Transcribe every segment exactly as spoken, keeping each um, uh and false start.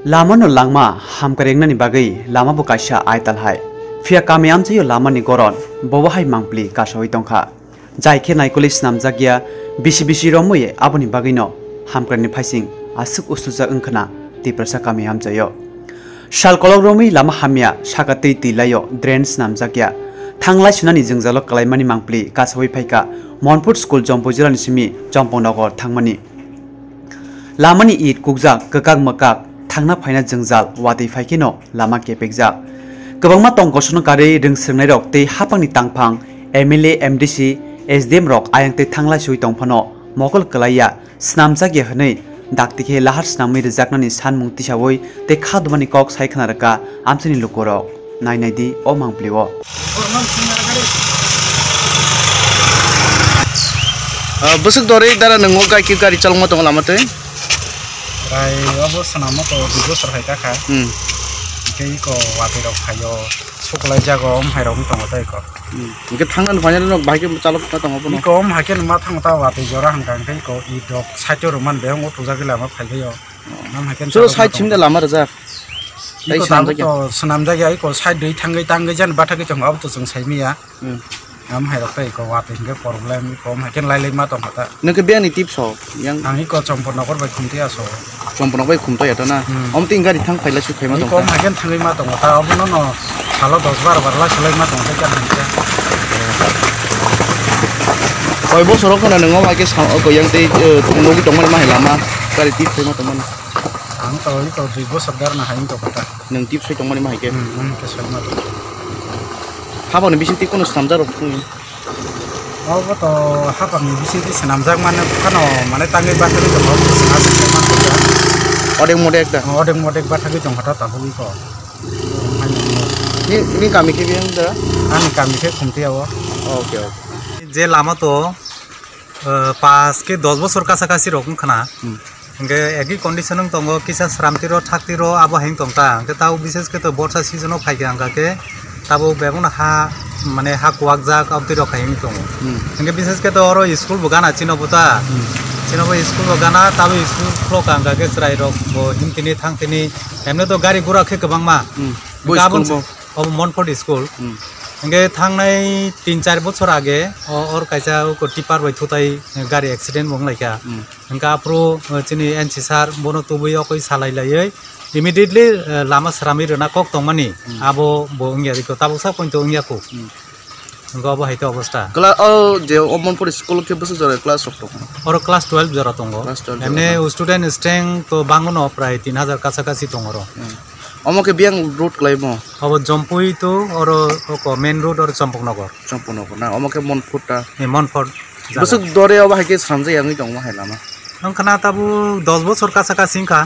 Lamano langma hamkar wngnani bagwi lamabo kaisa aital hai. Phiya kami amchaio lamani goron bobo hai mangpli kasawi tongkha. Jai khe naikoli snamjakya bisi bisi romwi aboni bagwino hamkarni phaising aswk usujak wngkhana Tiprasa kami amchaio. Sal kolok romwi lama hamya saka twi twi laio drain snamjakya. Thanglai sunani jwngjalo kalaimani mangpli kasawi phaikha Monpur school Jompui jilani simi Chompongnogo thangmani. Lamani it kukjak kwkak mwkak thangna phaina jwngjal watwi phaikheno lama kepekjak. Kwbangma tong kosono karwi rwng swrwngnairok tei haphangni tangphang M L A, M D C, S D M rok ayang tei thanglai sui tongphano mokol kwlaiya, snamjakya hwnwi dakti khe lahar snamwi rwjaknani sanmung tisaui tei kha dumani kok sai khna rwkha amchaini lukurok. Nai nai di o mangpli o. Ah, bwswk dorwi dara nwngo gaiki gari chalokma tongo lama twi? Rai obo swnamma to dui bosor hai kakha. Hmm. Hwnkhe iko watwi rok phaio, suklai jago, om hai rok wng tongo tei iko. Hmm. Hwnkhe thangnani phainani nok bahai khe chalokma tongo bono? Iko om hai khe ma thango ta watwi jora hwnkha hwnkhe iko id rok side o rwmani bebak o tujagwi lama phaibaio. Nam hai khe Chwlo chalokma side tongo. Simde lama rwjak. Tei Iko tabuk swnamjakya. To swnamjakya, iko side dui thangwi tangwi jan bathagwi tongo, abo to chwng saimanya. Hmm. Am hai rok tei iko watwi hwnkhe problem, iko am hai khe lai lai ma tongkha ta. Nwng khe biyang ni tip so, yang Ang iko Chompor nokor bai khumtwi aso. Chompor nok bai khumtwi ato na? Hmm. Om tin gari thang phaila su phaima Iko tongkha. Am hai khe thangwi ma tongo ta, obo no no salo dos bar bar la sulai ma tongo ta, kya hwnkhe. Koi bosor rok khna nwng om hai khe sa-, oko yang tei, eh, nugwi tongmani ma hai lama, gari tip phaima tongmani. Ang to oi to dui bosor dar na hai wng tongkha ta. Nwng tip soi tongmani ma hai khe? Hmm, nwng khe soi ma tong. Hapang ni bising twi kono swnamjak rok phung. Obo to hapang ni bising twi swnamjak mane phano mane tangwi bathagwi tongo. Odek modek da? Odek modek bathagwi tongkha ta tabugwi ko. Ni, ni kami khe biyang da? Ani kami khe khumtwi abo. Okay, okay. Je lama to, eh, pas khe dos bosor kasa kasi rok wng khna. Hmm. Hwnkhe egi condition wng tongo, kisa sramtwi ro, thakti ro, abo hai wng tong ta. Hwnkhe tabuk bises khe to borsa season o phaikha hwnkha khe tabuk bebakno ha, mane ha kuwakjak, abtwi rok hai wng tongo. Hmm. Hwnkhe bises khe to oro school bo gana chino bo ta. Hmm. Chino bo school bo gana, tabuk school khulokha hwnkha khe chwrai rok bo himtini thangtini, emne to gari gura khe kwbangma. Hmm. Bo Hwnkhe school aboni bo? Obo Monfort school. Hmm. Hwnkhe thangnai tin char bochor age, o, or kaisa uko tipper bai thutai gari accident bo wnglaikha. Hmm. Hwnkhe aphuru, uh, chini N C sir bono tubui okoi salai laiwi immediately, uh, lama sramwi rwna kok tongmani. Hmm. Abo bo wngya rikho, tabuk sa poito wngya kho. Hmm. Hwnkhe obo hai khe obostha. Kla-, o je o Monfort school khe bwswk jora class rok tongo? Oro class twelve jora tongo. Class twelve jora Emne na? Student strength to bangono prai tin hajar kacha kachi tongo oro. Hmm. Omo khe biyang road kwlaimo? Obo Jompui to oro oko main road oro Chompoknogor. Chompoknogor na? Omo khe Monfort ta? He, Monfort jaga. Bwswk dore obo hai khe swnamjak yangwi tongo hai lama? Wng khna tabuk dos bochor kacha kachi wngkha.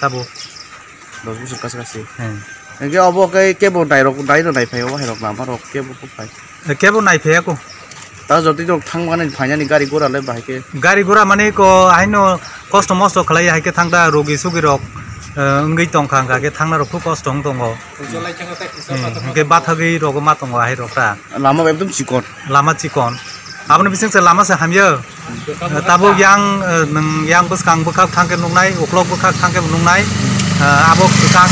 Tabuk. Dos bochor kacha kachi? Hmm. Hwnkhe obo khe kebo nairok, naino naiphai obo hai rok lama rok kebo buphai? Eh, kebo naiphaiya ko. Ta jotoi rok thang mani phainani gari gura le bahai khe. Gari gura mani ko haino kosto mosto khlai hai khe thang ta rogi sugi rok, eh, wngwi tongkha hwnkha khe thangna rok khub kosto wng tongo. Hmm, hwnkhe bathagwi rogo ma tongo hai rok ta. Lama ekdom chikon. Lama chikon. Aboni bising se lama se hamya. Tabuk yang, eh, nwng yang bwskang bwkhak thang khe nuknai, uklok bwkhak thang khe nuknai. Eh, abo kwchak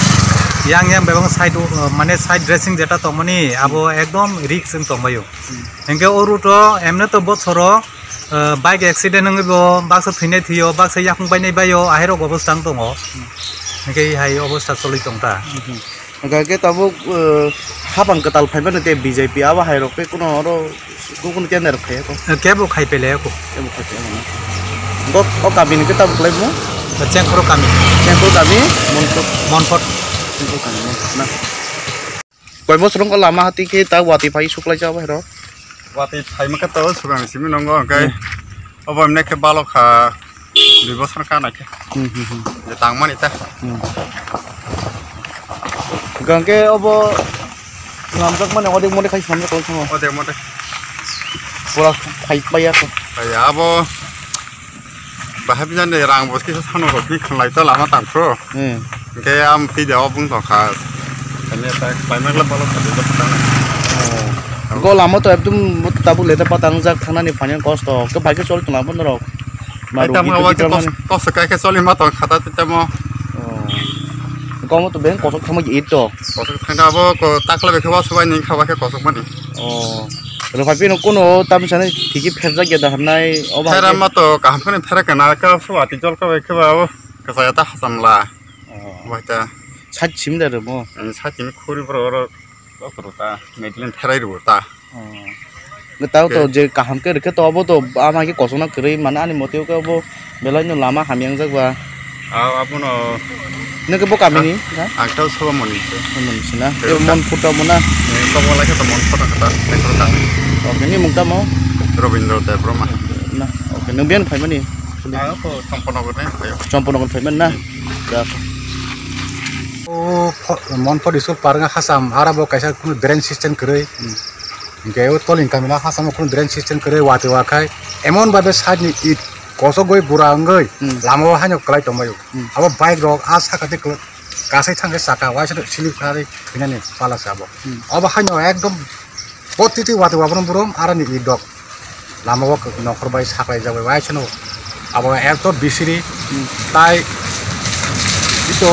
yang yang bebak side, eh, mane side dressing jeta tongmani abo ekdom risk wng tongbaio. Hwnkhe o route o emne to bochoro, eh, bike accident wngwi bo baksa thwinai thwio, baksa yakung bainai baio, ahai rok obostha wng tongo. Hwnkhe hai obostha choli tongta. Hwnkhe khe tabuk, eh, hapang kwtal phaimani tei B J P abo hai rok tei kuno oro kuno tender khai ko? Eh, kebo khai pele ko. Kebo khai pele ko. Bo o kami ni khe tabuk lai mo? Chengkhoro kami. Chengkhoro kami, Monpur. Monpur. Chengkhoro kami, Monpur na. Koi bosor wngkha lama hati khe ta watwi phai suklai cha bai rok? Watwi phaima khe to sugang simi nongo, hwnkhe Hmm. obo emne khe balok kha dui bosor kana khe. Hmm, hmm, hmm. Je tangmani ta. Hmm. Hwnkhe obo swnamjak mani odek modek khai swnamjak tong thango. Odek modek. Pura khai paiya kho. Paiya abo. Bahai bijani rang bo kisa sano rok ni khanlai to lama tang phro. Hmm. Hwnkhe am phi de obung tong kha. Kanya ta khlaima kla balo kha de tang. Oh. Go lama to ekdum tabuk leta patang jak thangnani phani kosto. Ke bai ke chol tong lama norok. Ai tamo awa ke kos-, kosto kai ke choli ma tong kha ta tamo. Oh. Komo to beng kosok thangma ito. Kosok thangda abo ko takla bekhe wa subai ning khawa khe kosok mani. Oh. Rwphai pino kuno tamsani thiki pherjak ya da hamnai obo. Phera ma to kaham khani phera kana ka suwa ti jol ka bekhe ba abo. Kasaya ta hasamla. Oh. Waita. Sat sim da rwmo. Sat sim khuri bro oro. Okoro ta medlin pherai rwo ta. Oh. Tao to je kaham khe rwkhe to abo to ama khe kosokna kwrwi mane ani mote khe abo belai no lama hamya wngjak ba. Ah, abono. Nokhe bo kamini, ha? Ang tao Sobamoni se. Sobamoni se na? Tei Tei ta. Mon phuto mo na? Eh, tamo lai khe to mon phuto khe ta, metro ta. Okay, ni mung tamo? Robindra Debbarma. Na, okay, nwng biyang phaimani? Ah, ko Champanagar ni phaio. Champanagar phaimani na? Hmm. Da. O pho-, Monpot School park wngkha Hasam, aro bo kaisa kunu drain system kwrwi. Hmm. Hinkhe o tolni kamina Hasam o kunu drain system kwrwi, watwi wakhai emon babe side ni it kosogwi bura wngwi Hmm. lama o haino kwlai tongbaio. Hmm. Abo bike rok a saka tei kwlai kasai thangkhe saka waisa slip kharwi thwinani pala se abo. Hmm. Abo haino ekdom Protiti watwi waborok borom aroni i dok. Lama o nokhor bai saklai jak bai waisano abo ekto bisiri tai ito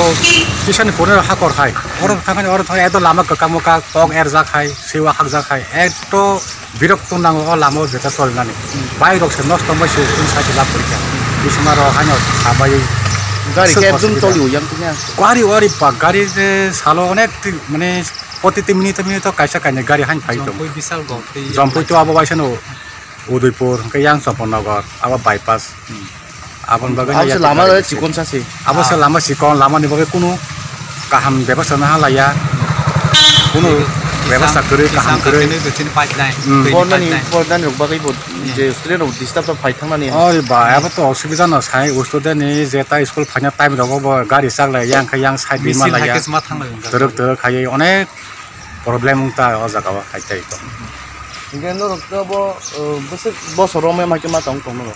kisani pore hakor hai. Oro thangani oro thang ekto lama kwkang mokak tok erjak hai, sewa hakjak hai. Ekto birokto nango o lama o jeta solinani. Bike rok se nosto wngbai se tun side lab porikha. Bisima rok haino sabai Gari khe ekdom toli o yang tini. Gari ori pa gari je salo onek ti mane Protiti minute minute o kaisa kainwi gari haino phai tongo. Jompui Bishalgarh tei Jompui to abo waisano Udaipur, hwnkhe yang Champanagar, abo bypass. Hmm. Aboni bagwi Abo se lama chikon sa se. Abo se lama chikon, lama ni bagwi kunu kaham bebasta no halaiya. Kunu bebasta kwrwi, kaham kwrwi. Hmm. Bornani, bornani rok bagwi bo je student rok disturb to phai thangnani. Oi ba, abo to osubida no sai, student ni je ta school phaina time rogo bo gari chaklai yang khe yang side di ma laiya. Twrwk twrwk khaiwi onek problem wng ta o jaga o hai tai to. Hinkhe norok to bo, uh, bwswk bosor romwi ma khe ma tong tong norok?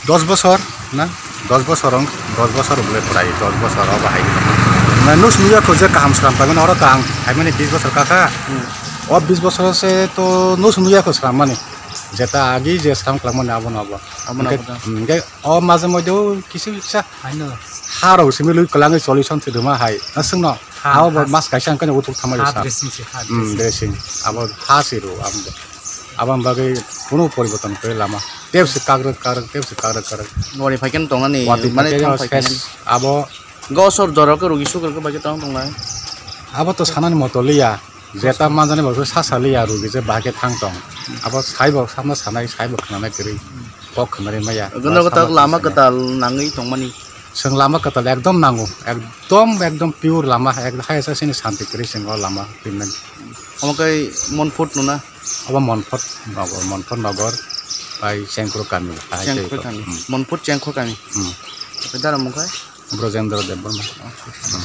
Dos bosor na? Dos bosor wng, dos bosor wng le prai, dos bosor o bahai. Na nus nuya ko je kaham slam paimani oro to ang phaimani bis bosor kakha. Hmm. O bis bosor se to nus nuya ko slam mani. Jeta agi je slam kwlangmani abono abo. Abono abo da. Hinkhe, hinkhe o maje moide o kisu kisa Haino. Harok simi lui kwlangwi solution se rwma hai. Na swngno. Ha, abo bo ha. Mas kaisa wngkhe utuk thamai Ha, sa. Dressing se, ha, Hmm, dressing. Dressing. Abo ha se rw abo. Aboni bagwi kunu poriborton kwrwi lama. Tep se kagrwk kagrwk, tep se kagrwk kagrwk. Gori phai khe tongnani, Watwi mane phai khe thang phai khe ses nani. Abo Gosor jorok khe rugi sugrwk khe bai khe tong tongnai. Abo to sanani moto liya. Jeta manjani bo sa sa liya rugi je bahai khe thang tong. Abo saibo samno sanai, saibo khwnanai kwrwi. Kok khwnarwi maya. Jono Ba kwtal sama lama khwnanai. Kwtal nangwi tongmani. Chwng lama kwtal ekdom nango, ekdom, ekdom pure lama, ek-, hai sa sini santi kwrwi chwng o lama payment. Omo khe Monpot no na? Obo Monpot nogor, Monpot nogor bai Chengkhor kami, hai Chengkhor tei kami. Hmm. Monpot Chengkhor kami. Hmm. Oke, dara mung khai? Brojendra Debbarma. Acha. Hmm.